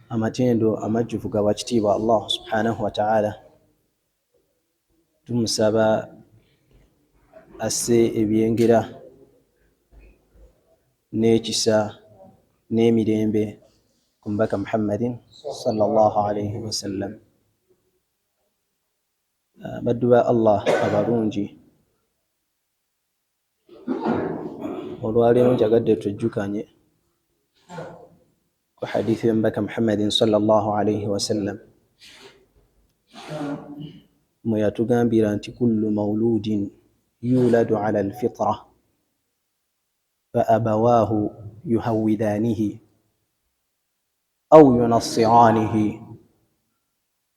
Amatendo amajjuvu ga wakitiibwa Allah subhanahu wataala. Tumusaba asse ebyengera n'ekisa n'emirembe ku mubaka Muhammadin sallallahu alaihi wasallam. Baddu ba Allah abalungi, olwaleero njagadde twejjukanye ku hadithi y'omubaka Muhammadin sallallahu alaihi wasallam mwe yatugambira nti kullu mauludin yuladu ala alfitra fa abawaahu yuhawidanihi au yunassiranihi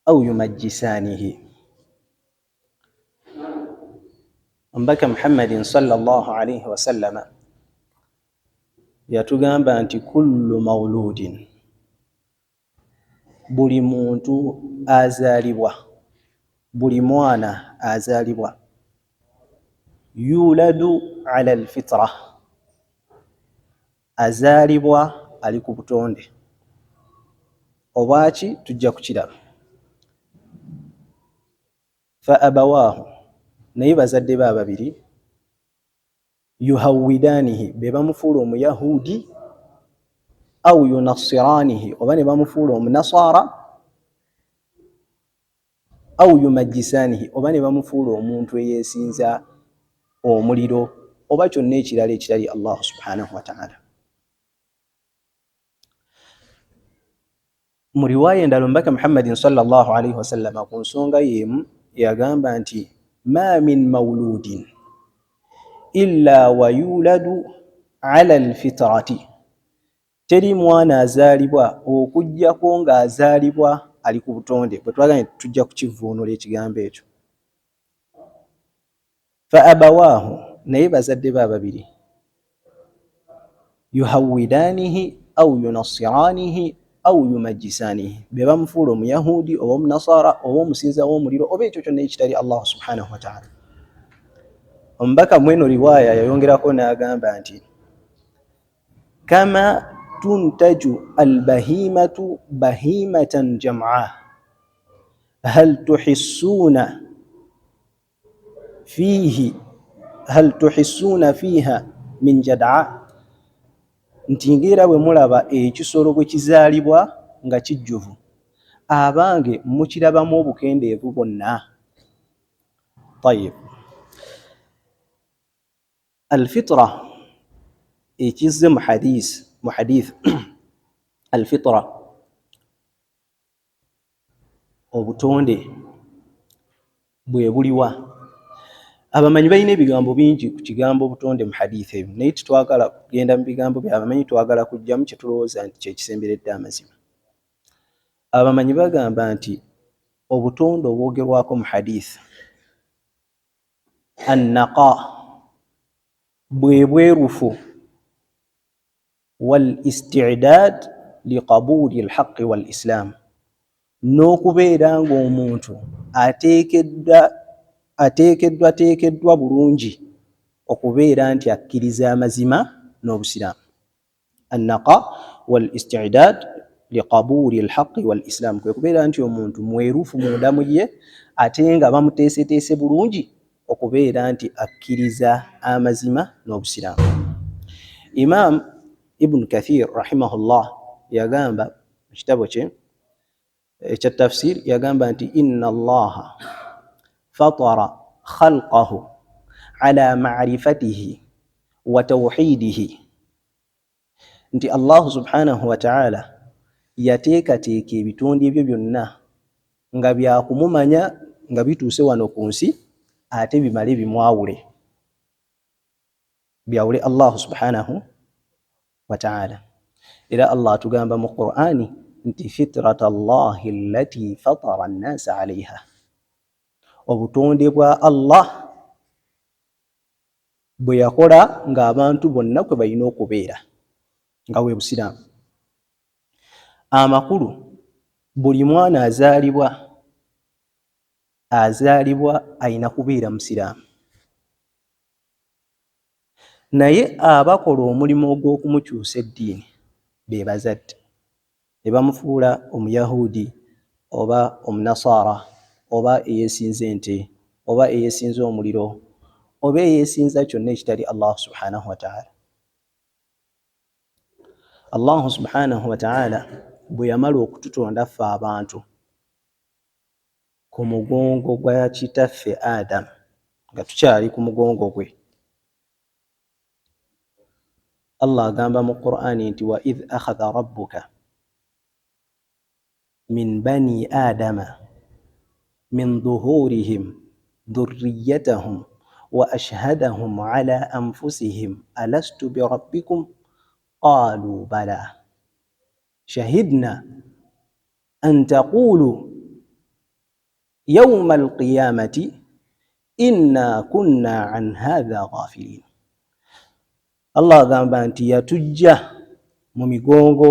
au yumajjisanihi. Omubaka Muhammadin sallallahu alaihi wasallama yatugamba nti kullu mauludin, buli muntu azaalibwa, buli mwana azaalibwa, yuladu ala alfitra, azaalibwa ali ku butonde obwaki tujja kukiraba. Fa abawaahu, naye bazadde be ababiri, yuhawidanihi, be bamufuula omuyahudi, au yunassiranihi, oba ne bamufuula omunasaara, au yumajjisanihi, oba ne bamufuula omuntu eyeesinza omuliro oba kyonna ekirala ekitali Allahu subhanahu wataala. Mu riwaaya endala omubaka Muhammadin sallallahu alaihi wasallama ku nsonga y'emu yagamba nti ma min mauludin illa wayuladu ala alfitrati, teri mwana azaalibwa okuggyako ng'azaalibwa ali ku butonde. Bwe twagala tujja kukivvuunula ekigambo ekyo. Fa abawaahu, naye bazadde be ababiri, yuhawidanihi au yunassiranihi au yumajjisanihi, be bamufuula omuyahudi oba omunasaara oba omusinza w'omuliro oba ekyo kyonna ekitali Allahu subhanahu wataala. Omubaka mweno riwaaya yayongerako n'agamba nti kama tuntaju albahimatu bahimatan jamaa hal tuhissuuna fiihi hal tuhissuuna fiiha min jadaa, nti ng'era bwe mulaba ekisolo bwe kizaalibwa nga kijjuvu, abange mukirabamu obukendeevu bwonna. Tayib, alfitra ekizze mu hadith, mu hadith alfitra obutonde bwe buliwa. Abamanyi balina ebigambo bingi ku kigambo obutonde mu hadithi ebyo, naye tetwagala kugenda mu bigambo byabamanyi, twagala kujjamu kye tulowooza nti kyekisemberedde amazima. Abamanyi bagamba nti obutonde obwogerwako mu hadithi annaqa bwe bwerufu wal istidad liqabuli lhaqi wal islam, n'okubeera ng'omuntu ateekeddwa teekeddwa bulungi okubeera nti akkiriza amazima n'obusiraamu. Annaqa wal istidad liqabuli lhaqi wal islam, kwe kubeera nti omuntu mwerufu munda mu ye ate nga bamuteeseteese bulungi okubeera nti akkiriza amazima n'obusiraamu. Imam Ibn Kathir rahimahullah yagamba mu kitabo kye ekya tafsir, yagamba nti inna Allaha fatara khalqahu ala ma'rifatihi wa tawhidihi, nti Allahu subhanahu wa ta'ala yateekateeka ebitonde ebyo byonna nga byakumumanya nga bituuse wano ku nsi, ate bimale bimwawule, byawule Allahu subhanahu wa ta'ala. Era Allah atugamba mu Qur'ani nti fitrata Allahi allati fatara nnasa alaiha, obutonde bwa Allah bwe yakola ng'abantu bonna kwe balina okubeera nga bwe busiraamu. Amakulu, buli mwana azaalibwa azaalibwa alina kubeera musiraamu, naye abakola omulimu ogw'okumukyusa eddiini be bazadde. Ne bamufuula Omuyahuudi oba Omunasaara oba eyeesinza ente oba eyeesinza omuliro oba eyeesinza kyonna ekitali Allahu subhanahu wataala. Allahu subhanahu wataala bwe yamala okututonda ffe abantu ku mugongo gwa kitaffe Adamu nga tukyali ku mugongo gwe, Allah agamba mu Qur'ani nti wa idh akhadha rabbuka min bani adama min dhuhurihim dhurriyatahum wa ashhadahum ala anfusihim alastu birabbikum qalu bala shahidna an taqulu yawma alqiyamati inna kunna an hadha ghafilin. Allah agamba nti yatujja mu migongo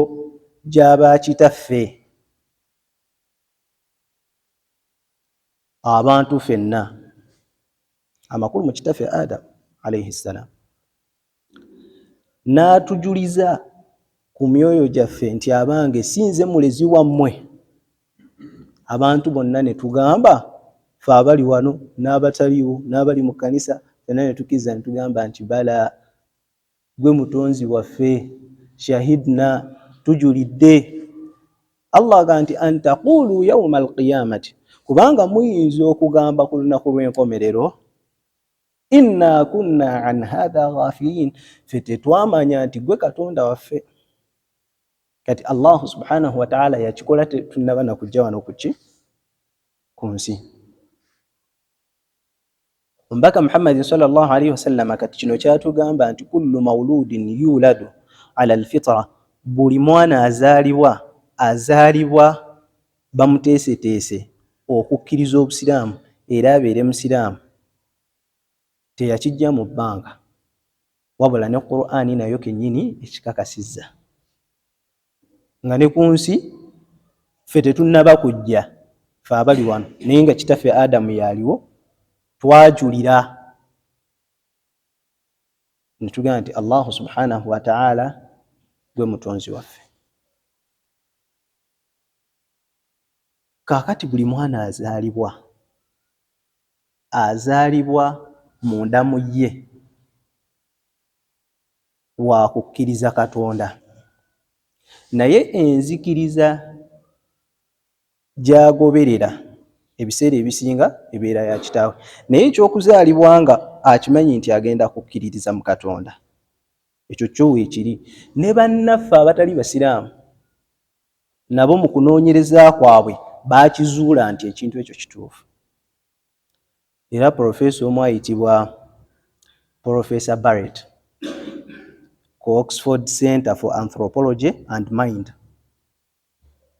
gy'abakitaffe abantu fenna, amakulu mu kitaffe Adam alaihi ssalam, n'atujuliza ku myoyo gyaffe nti abange si nze mulezi wammwe. Abantu bonna ne tugamba fe abali wano n'abataliiwo n'abali mu kkanisa fenna ne tukkiriza ne tugamba nti bala, gwe mutonzi waffe, shahidna, tujulidde. Allah agamba nti an taqulu yauma alqiyamati, kubanga muyinza okugamba ku lunaku lw'enkomerero inna kunna an hatha ghafilin, ffe tetwamanya nti gwe Katonda waffe. Kati Allahu subhanahu wataala yakikola tetunnaba na kujja wano kuki ku nsi. Omubaka Muhammadin sallallahu alaihi wasallama kati kino kyatugamba nti kullu mauludin yuladu ala alfitra, buli mwana azaalibwa azaalibwa bamuteeseteese okukkiriza Obusiraamu era abeere Musiraamu. Teyakijja mu bbanga, wabula ne Qur'ani nayo kennyini ekikakasizza nga ne ku nsi ffe tetunnaba kujja, ffe abali wano, naye nga kitaffe Adamu yaliwo, twajulira ne tugamba nti Allahu subhanahu wataala gwe mutonzi waffe. Kaakati buli mwana azaalibwa azaalibwa munda mu ye wa kukkiriza Katonda, naye enzikiriza gy'agoberera ebiseera ebisinga ebeera ya kitaawe. Naye eky'okuzaalibwa nga akimanyi nti agenda kukkiririza mu Katonda, ekyo kyo weekiri. Ne bannaffe abatali Basiraamu nabo mu kunoonyereza kwabwe baakizuula nti ekintu ekyo kituufu. Era Profesa omu ayitibwa Profesa Barrett ku Oxford Center for Anthropology and Mind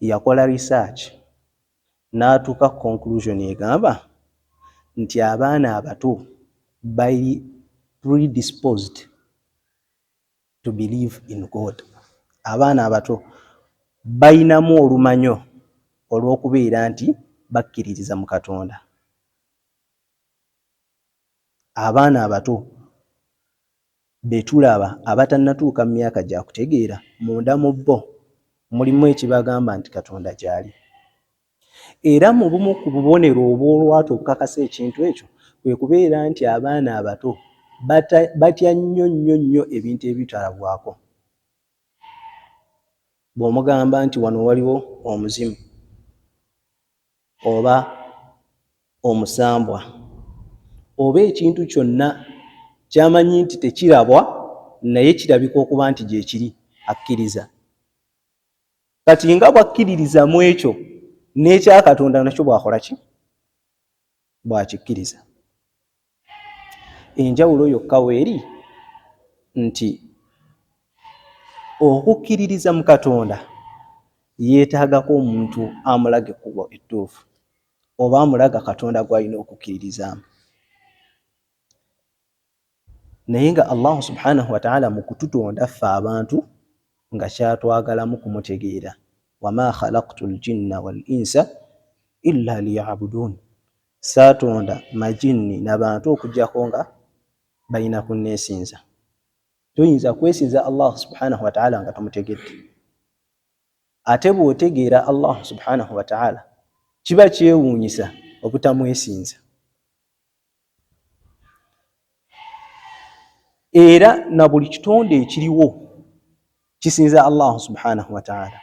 yakola research n'atuuka ku conclusion egamba nti abaana abato bali predisposed to believe in God. Abaana abato balinamu olumanyo olw'okubeera nti bakkiririza mu Katonda. Abaana abato be tulaba abatannatuuka mu myaka gya kutegeera, munda mu bo mulimu ekibagamba nti Katonda gy'ali. Era mu bumu ku bubonero obw'olwatu obukakasa ekintu ekyo kwe kubeera nti abaana abato batya nnyo nnyo nnyo ebintu ebitalabwako. Bw'omugamba nti wano waliwo omuzimu oba omusambwa oba ekintu kyonna ky'amanyi nti tekirabwa naye kirabika okuba nti gyekiri, akkiriza. Kati nga bw'akkiririza mu ekyo, n'ekya Katonda nakyo bw'akola ki? Bw'akikkiriza. Enjawulo yokka weeri nti okukkiririza mu Katonda yeetaagako omuntu amulaga ekkubo ettuufu oba amulaga Katonda gw'alina okukkiririzaamu. Naye nga Allahu subhanahu wataala mu kututonda ffe abantu nga kyatwagalamu kumutegeera, wama khalaqtu ljinna wal insa illa liyabudun, saatonda majinni na bantu okuggyako nga balina kunneesinza. Toyinza kwesinza Allah subhanahu wataala nga tomutegedde. Ate bw'otegeera Allahu subhanahu wataala, kiba kyewuunyisa obutamwesinza. Era na buli kitonde ekiriwo kisinza Allahu subhanahu wataala.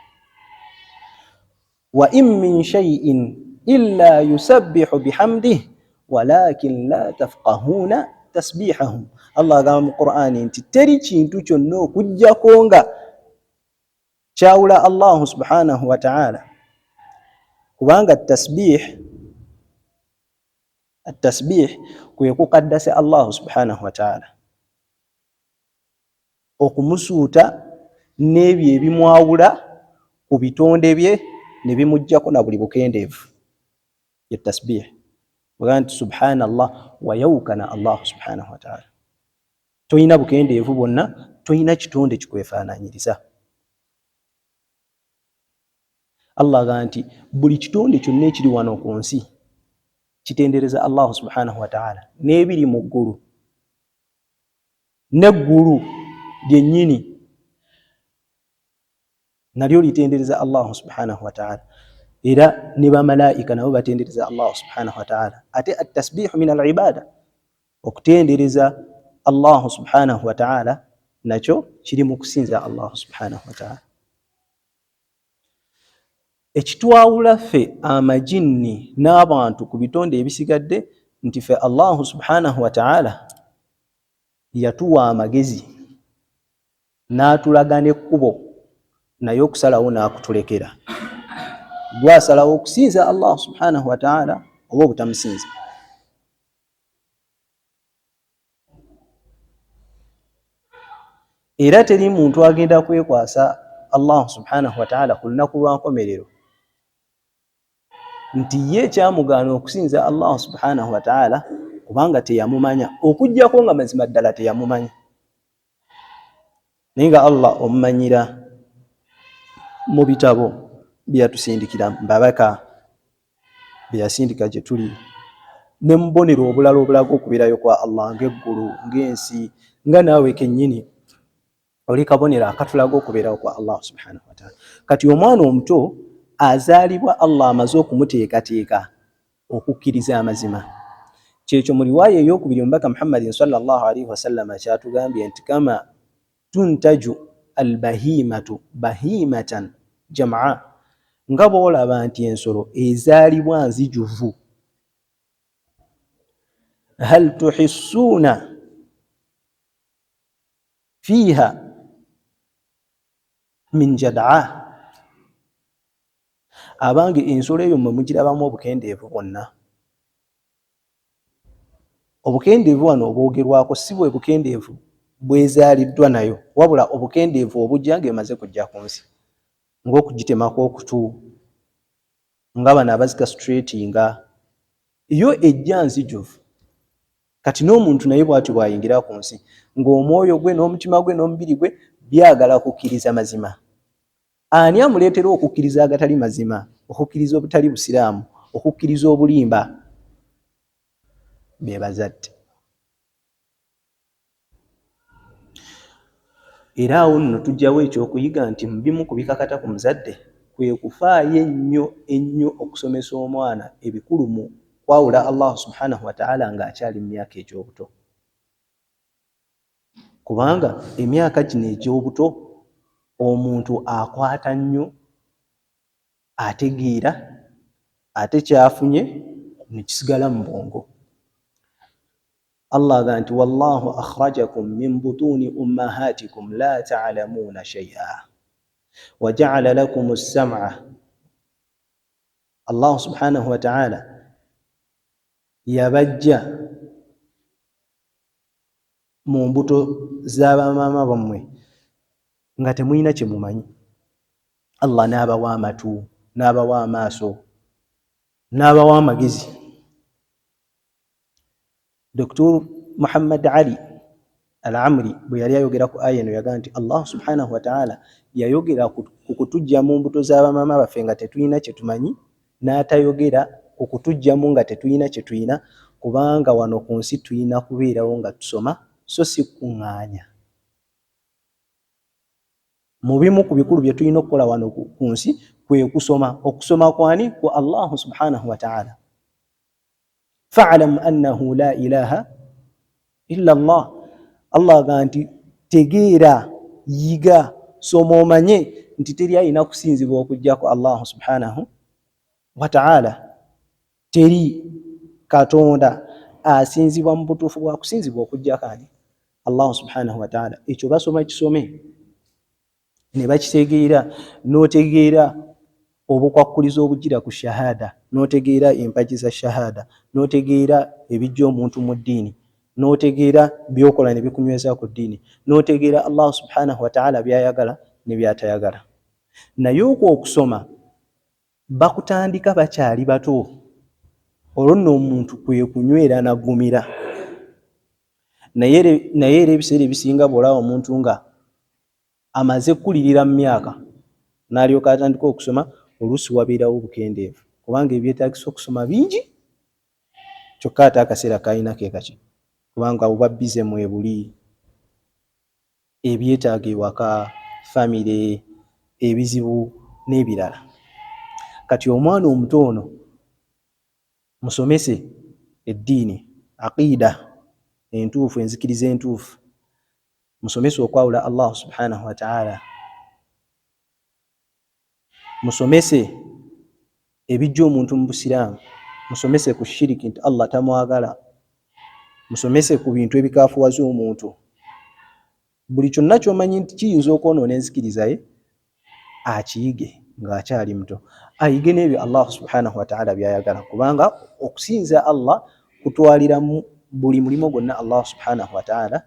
Wa in min shay'in illa yusabbihu bihamdih walakin la tafqahuuna tasbihahum. Allah agamba mu Qur'ani nti teri kintu kyonna okuggyako nga kyawula Allahu subhanahu wataala, kubanga tasbih atasbih kwe kukaddasa Allahu subhanahu wataala, okumusuuta n'ebyo ebimwawula ku bitonde bye ne bimuggyako na buli bukendeevu, ye tasbih. Ogaa nti subhanallah, wayawukana Allahu subhanahu wataala, tolina bukendeevu bwonna, tolina kitonde kikwefaananyiriza. Allah agamba nti buli kitonde kyonna ekiri wano ku nsi kitendereza Allahu subhanahu wataala, n'ebiri mu ggulu n'eggulu lyennyini nalyo litendereza Allahu subhanahu wataala, era ne bamalaika nabo batendereza Allahu subhanahu wataala. Ate atasbihu min alibada, okutendereza Allahu subhanahu wataala nakyo kiri mu kusinza Allahu subhanahu wataala. Ekitwawula ffe amajinni n'abantu ku bitonde ebisigadde nti ffe Allahu subhanahu wataala yatuwa amagezi n'atulaga n'ekkubo, naye okusalawo n'akutulekera. Gwasalawo okusinza Allahu subhanahu wataala oba obutamusinza. Era teri muntu agenda kwekwasa Allahu subhanahu wataala ku lunaku lwa nkomerero nti ye ekyamugaana okusinza Allahu subhanahu wataala kubanga teyamumanya, okuggyako nga mazima ddala teyamumanya, naye nga Allah omumanyira mu bitabo byeyatusindikira, mbabaka beyasindika gye tuli, ne mubonero obulala obulaga okubeerayo kwa Allah, ng'eggulu, ng'ensi, nga naawe kennyini oli kabonero akatulaga okubeerawo kwa Allah subhanahu wataala. Kati omwana omuto azaalibwa Allah amaze okumuteekateeka okukkiriza amazima. Kyekyo mu riwaaya eyokubiri omubaka Muhammadin sallallahu alaihi wasallama kyatugambye nti kama tuntaju albahimatu bahimatan jamaa, nga bwolaba nti ensolo ezaalibwa nzijuvu, hal tuhissuuna fiiha min jadaa, abange ensolo eyo mmwe mugirabamu obukendeevu bwonna. Obukendeevu wano obwogerwako si bwe bukendeevu bwezaaliddwa nayo, wabula obukendeevu obujja ng'emaze kujja ku nsi, ng'okugitemako okutu, nga bano abazika straight, nga yo ejja nzijuvu. Kati n'omuntu naye bw'atyo bw'ayingira ku nsi, ng'omwoyo gwe n'omutima gwe n'omubiri gwe byagala kukkiriza mazima. Ani amuleetera okukkiriza agatali mazima, okukkiriza obutali busiraamu, okukkiriza obulimba? Be bazadde. Era awo nno tujjawo ekyokuyiga nti mu bimu ku bikakata ku muzadde kwe kufaayo ennyo ennyo okusomesa omwana ebikulu mu kwawula Allahu subhanahu wataala ng'akyali mu myaka egy'obuto, kubanga emyaka gino egy'obuto omuntu akwata nnyo, ategeera, ate kyafunye ne kisigala mu bwongo. Allah agamba nti wallahu akhrajakum min butuni ummahatikum la ta'lamuna shay'a wa ja'ala lakum as-sam'a. Allah subhanahu wa ta'ala yabajja mu mbuto z'abamaama bammwe nga temulina kye mumanyi. Allah n'abawa amatu, n'abawa amaaso, n'abawa amagezi. Dr. Muhammad Ali Al-Amri bwe yali ayogera ku aya eno yagamba nti Allah subhanahu wa ta'ala yayogera ku kutuggya mu mbuto z'abamaama baffe nga tetulina kye tumanyi, n'atayogera ku kutuggyamu nga tetulina kye tulina, kubanga wano ku nsi tulina kubeerawo nga tusoma so si kukuŋŋaanya. Mu bimu ku bikulu bye tulina okukola wano ku nsi kwe kusoma. Okusoma kwani? Ku Allahu subhanahu wa ta'ala. Fa'lam annahu la ilaha illa Allah. Allah agamba nti tegeera, yiga, soma omanye nti teri alina kusinzibwa okuggyako Allahu subhanahu wa ta'ala. Teri Katonda asinzibwa mu butuufu bwa kusinzibwa okuggyako ani? Allahu subhanahu wa ta'ala. Ekyo basoma kisome ne bakitegeera, n'otegeera obukwakkulizo obujjira ku shahada, n'otegeera empagi za shahada, n'otegeera ebijja omuntu mu ddiini, n'otegeera by'okola ne bikunyweza ku ddiini, n'otegeera Allahu subhanahu wa ta'ala by'ayagala ne by'atayagala. Naye okwo okusoma bakutandika bakyali bato, olwo nno omuntu kwe kunywera n'aggumira. Naye era ebiseera ebisinga bw'olaba omuntu nga amaze kukulirira mu myaka n'alyoka atandika okusoma, oluusi wabeerawo obukendeevu kubanga ebyetaagisa okusoma bingi, kyokka ate akaseera k'alina ke kaki, kubanga oba bbize mwebuli, ebyetaago ewaka, famire, ebizibu n'ebirala. Kati omwana omuto ono musomese eddiini, aqiida entuufu, enzikiriza entuufu, musomese okwawula Allahu subhanahu wa ta'ala, musomese ebijja omuntu mu Busiraamu, musomese ku shiriki nti Allah tamwagala, musomese ku bintu ebikaafuwaza omuntu. Buli kyonna ky'omanyi nti kiyinza okwonoona enzikiriza ye akiyige ng'akyali muto, ayige n'ebyo Allahu subhanahu wa ta'ala by'ayagala, kubanga okusinza Allah kutwaliramu buli mulimo gwonna Allahu subhanahu wa ta'ala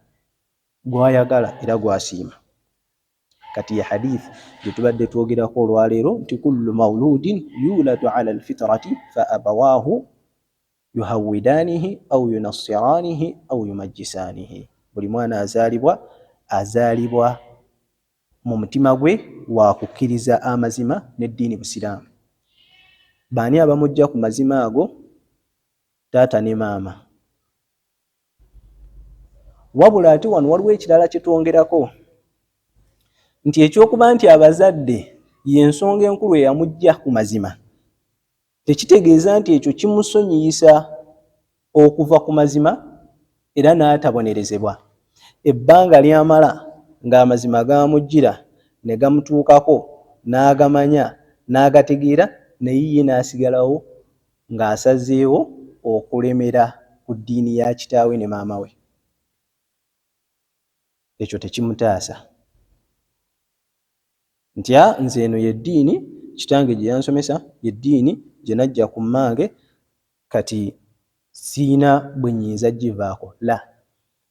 gw'ayagala era gw'asiima. Kati ye hadith gye tubadde twogerako olwaleero nti kullu mauludin yuladu ala alfitrati fa abawaahu yuhawidanihi au yunassiranihi au yumajjisanihi. Buli mwana azaalibwa azaalibwa mu mutima gwe wa kukkiriza amazima n'eddiini Busiraamu. Baani abamujja ku mazima ago? Taata ne maama. Wabula ate wano waliwo ekirala kye twongerako nti ekyokuba nti abazadde y'ensonga enkulu eyamuggya ku mazima tekitegeeza nti ekyo kimusonyiyisa okuva ku mazima era n'atabonerezebwa. Ebbanga ly'amala ng'amazima gaamujjira ne gamutuukako n'agamanya n'agategeera naye ye n'asigalawo ng'asazeewo okulemera ku ddiini ya kitaawe ne maama we, ekyo tekimutaasa nti a nze eno ye ddiini kitange gye yansomesa, ye ddiini gye najja ku mmange, kati sirina bwe nnyinza givaako. La,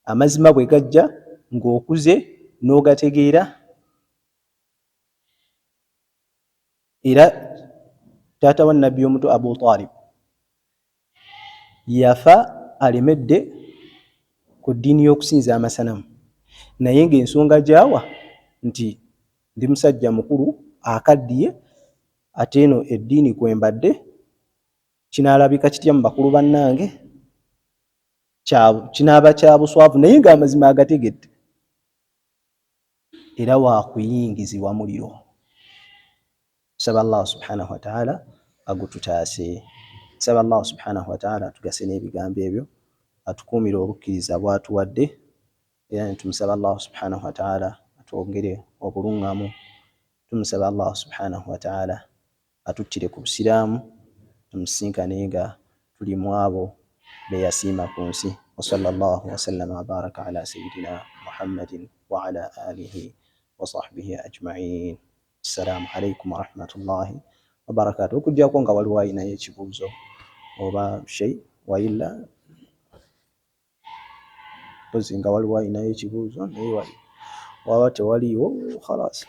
amazima bwe gajja ng'okuze n'ogategeera, Era taata wa Nabbi omuto Abu Talib yafa alemedde ku ddiini y'okusinza amasanamu, naye ng'ensonga gy'awa nti ndi musajja mukulu akaddiye ate eno eddiini kwe mbadde kinaalabika kitya mu bakulu bannange, kinaaba kya buswavu, naye ng'amazima agategedde. Era wakuyingizibwa muliro. Nsaba Allah subhanahu wataala agututaase. Nsaba Allah subhanahu wataala atugase n'ebigambo ebyo, atukuumire obukkiriza bwatuwadde, era netumusaba Allah subhanahu wataala atwongere obulungamu. Tumusaba Allah subhanahu wataala atuttire ku Busiraamu, tumusisinkane nga tuli mu abo be yasiima ku nsi. Wa sallallahu wasallama wabaraka ala sayyidina Muhammadin wa ala alihi wa sahbihi ajma'in. Assalaamu alaikum warahmatullahi wabarakatuh. Okuggyako nga waliwo alinayo ekibuuzo oba shei wailla, mpozi nga waliwo alinayo ekibuuzo, naye waba tewaliiwo khalas.